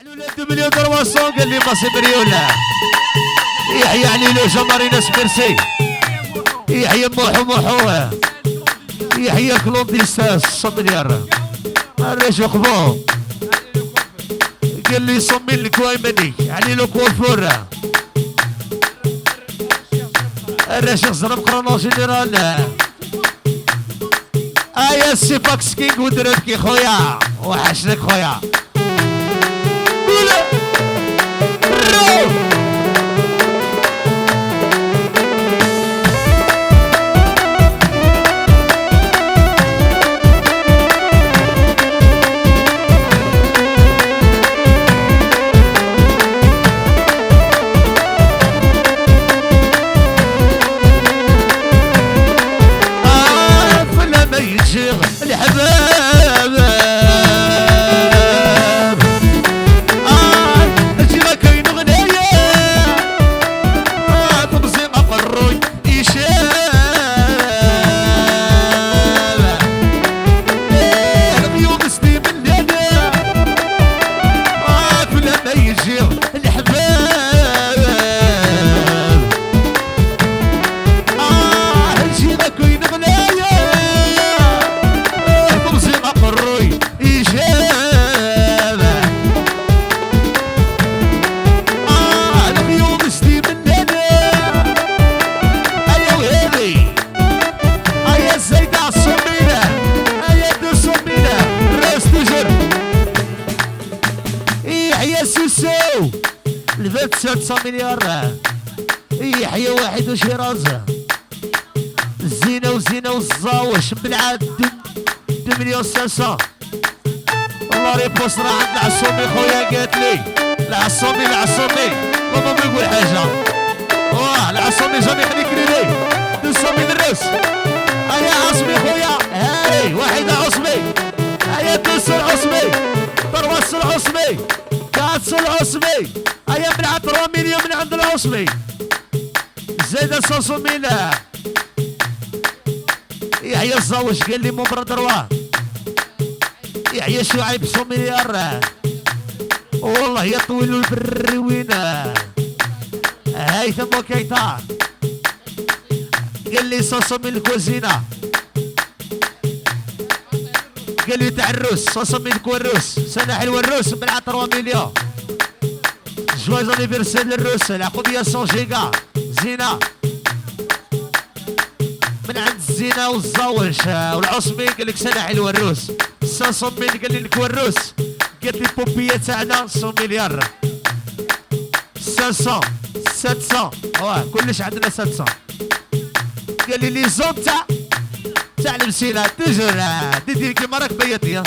2 مليون 300. قال لي ماسي بريولا. يحيى عليلو جماريناس ميرسي. يحيى موحو موحو. يحيى كلونديستاس 100 مليار. الرجل قبو قال لي صمي الكوايمني عليلو coiffeur. الرشيق زرب كرونو général. ايا سي فاكس كينغ ودربكي خويا وحشنك خويا. الحباب اجي كاين غنايا تبزي ما قروي يشاب اليوم سنين من لنا فلا ما يجي الحباب اجي كاين غنايا سوسو الباب 9 مليار. يحيى واحد وشيراز الزينة وزينة والزاوش بالعاد 2 مليون 500. الله ريبوس راه عند العصومي خويا. قالت لي العصومي العصومي ماما ما يقول حاجة. واه العصومي جامي يخليك لي 200 ميل الروس. هيا عصمي خويا هاي واحدة عصمي. هيا 200 عصمي 300 عصمي 400 العصمي. هيا من عند 3 مليون من عند العصمي زايد 500 mille. يحيى الزوج قال لي mon bras droit. يحيى شعيب 100 مليار. والله يا طويل البروينة. هيثم وكيتا قال لي 500 mille الكوزينة. قال لي تاع الروس 500 mille الروس. سنة حلوة الروس من 3 مليون. joyeux anniversaire للروس العقوبية 100 جيجا زينة من عند الزينة والزوج والعصمي. قال لك سنة حلوة الروس 500 mille. قال لي لك الروس. قالت لي البوبية تاعنا 100 مليار 500 700. واه كلش عندنا 700. قال لي les zones تاع المسيلة toujours ديدي كيما راك بيتي.